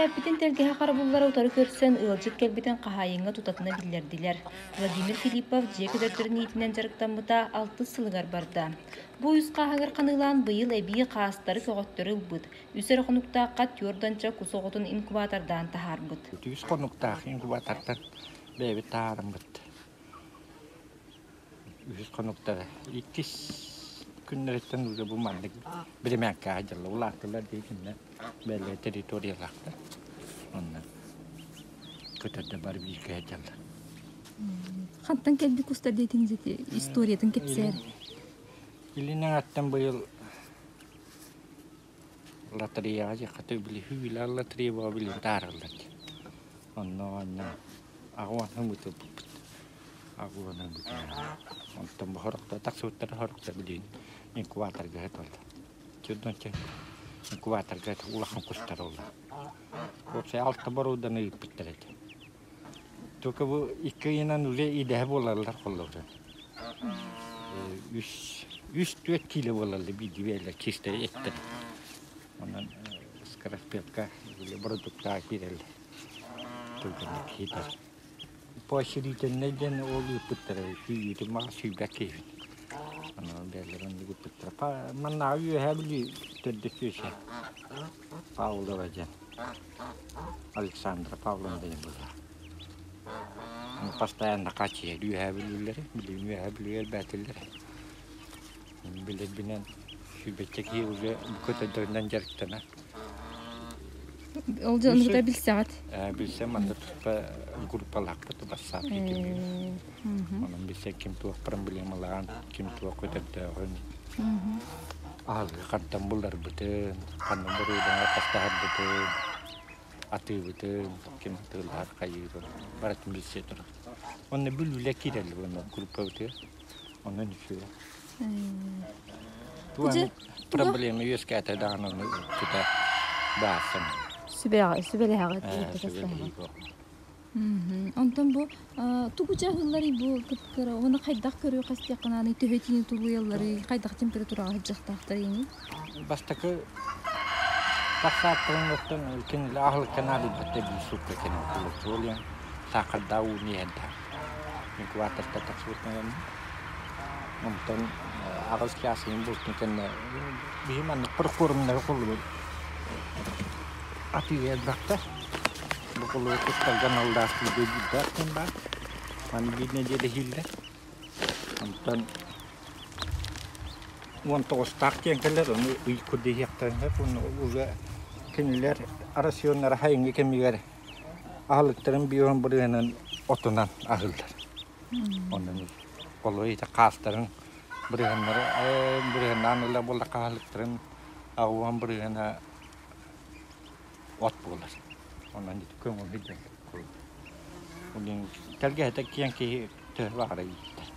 Киирээппитин тэлгэһэ харабыллара утары көрсөн, ыалдьыт кэлбитин хаһаайыҥҥа тутатына биллэрдилэр. Владимир Филиппов дьиэ көтөрдөрүн иитинэн дьарыктаммыта алтыс сылыгар барда. Бу үс хааһыгар ханыылаан быйыл эбии хаастары, көҕөттөрү ылбыт. Үс эрэ хонуктаахха түөрт уонча кус оҕотун инкубатордаан таһаарбыт. Үс хонуктаах инкубатортан бэйэбит таһаарыммыт. Үһүс хонуктара иккис күннэриттэн уже бу маннык биримээккэ дьалла улааттылар дии кинилэр бэлиэ территориялаахтар. Онно көтөрдө бары бииргэ сылдьаллар. Хантан кэлбит кустар диэтиҥ ити историятын кэпсээр. Илин эҥэттэн быйыл лотереяҕа дьиэххэ били хүүлэр лотерея буола били таарыллар. Онно оонньоон аҕа ылбыппыт. Аҕа Онтон бу сорохтор тахсыбыттара сорохтор билигин инкубаторга сыталлар. Чудночча инкубаторга улахан кустар оллар. Уопсай алта боруоданы ыыппыттар этэ. Только бу икки ыйынан уже идэһэ буолаллар холлобута. Үс үс-түөрт киилэ буолаллар биирдии бэйэлэр чистай эттэр. Онон скоропетка или бородуктаҕа киирэллэр. Түргэнник иитэр. Поощрительнай диэн ол ыыппыттара сүүйүүтүн маа сүүйбэт киһибин. Онон бэйэлэрэ оннук ыыппыттара. Маннааҕы Үөһээ Бүлүү төрдүс үөсэ Павлова диэн Александра Павловна диэн быһыылаах. Постоянно хааччыйар Үөһээ Бүлүүлэри, билигин Үөһээ Бүлүү элбээтилэр. Билэрбинэн сүүрбэччэ киһи уже көтөрдөрүнэн дьарыктанар. Ол дьону кытта билсэҕит? Билсэ манна туспа группалаахпыт бассаап диэтим. Онон билсэ ким туох проблемалааҕын, ким туох көтөрдөөҕүн, аһылыгы хантан буларбытын, ханна боруодаҕа тастаһарбытын, атыыбытын, ким атыылаһар хайыырын барытын билсэ турар. Онно бүлүүлэ киирэллэр уонна группабытыгар. Онон үчүгэй. Туох проблема үөскээтэ даҕаны ону тута баарсан. Сүбэлэһэҕит. Онтон бу тугу дьаһыылларый бу кыра уонна хайдах көрүү хастыаххынаный төһө итиини тулуйалларый хайдах температураҕа сылдьыахтаахтарый ини Бастакы тахсааттарын оттон кинилэр аһылыкка наадыйбаттар биир суукка кэннэ ол саахардаах ууну иһэрдээх инкубаторга тахсыбытынан онтон аҕыс чаас иһин буолтун кэннэ биһи маннык прокормнары холлубут атыыга элбэхтэр бу холлубут кутталга аналлаах биирдээх диэн баар маны биир нэдиэлэ иһиллэр онтон 19-таах диэн кэлэр ону ый курдук иһиэхтэрин сөп уонна уже кинилэр рационнара сайыҥҥы кэмигэр аһылыктарын биоһун бырыһынан отунан аһыыллар. Онон олор ити хаастарын бырыһыннары бырыһыннаан ылар буоллахха аһылыктарын аҕуһан бырыһына от буолар. Онон ити көҥүл сылдьар тэлгэһэтэ киэҥ киһи төһө баҕарар ииттэр.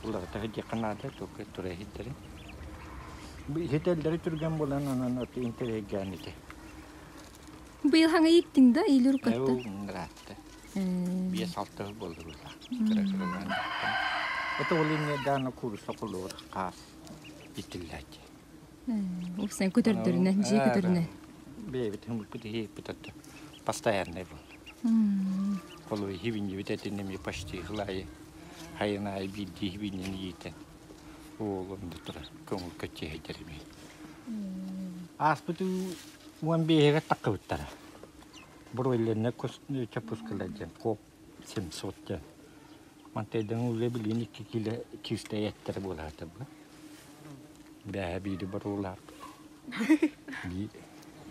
Уларыта сылдьыахха наада, только тура иһиттэрин. Иһитэллэри түргэн буолан онон от интэриэһиргээн ити. Быйыл хаҥа ииттиҥ да или уруккатта? Ыраатта. Биэс-алта сыл буолла быһыылаах. Кыра-кыралаан ииттим. Это ол инньэ даана кууруса холугар хаас иттиллээччи. Уксан көтөрдөрүнэн, дьиэ көтөрүнэн. Бэйэбит хымыппыт иһиэппит отто постоянный был. Холуй хибиннибит этин эмиэ почти хылайы хайын аайы биирдии хибиннини иитэн уолун да турар көҥүл көччүһэйдэр эбии. Ааспыт 15-гэ таххыбыттара. Бройлернай чоппускалар диэн коп 700 диэн. Мантайдан үлэ билигин икки киилэ чистай эттэрэ буолаата бу. Бээһэ биири боруулаахпыт.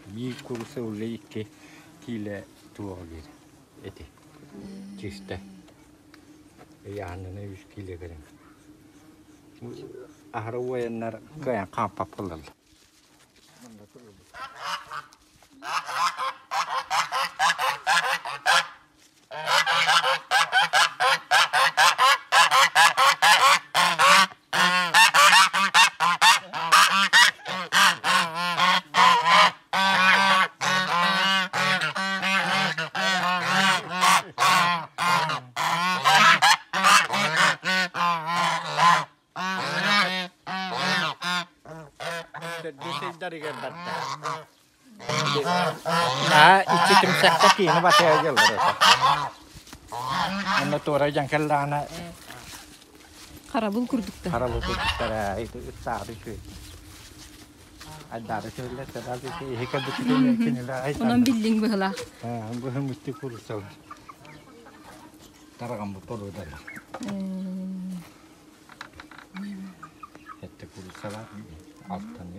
Биир куруса уже икки киилэ туоҕа биир эти чистай. Ыйааһыннана үс киилэ кэлин. Аһара уойаннар кыайан хаампат буолаллар. Төрдүс ыйдарыгар барда. Наа иччи түмсэхтэ киини батыа дьыллар этэ. Онно туора дьон кэллэҕинэ Харабыл курдуктар. Харабыл курдуктар ыттаары үчүгэй. Айдаары түһүллэр сэрэл иһи кэлбит кинилэр Онон биллиҥ быһылаах. Быһымытты курусалар. Тараҕан бу порудалар. Этте курусалар алтаны.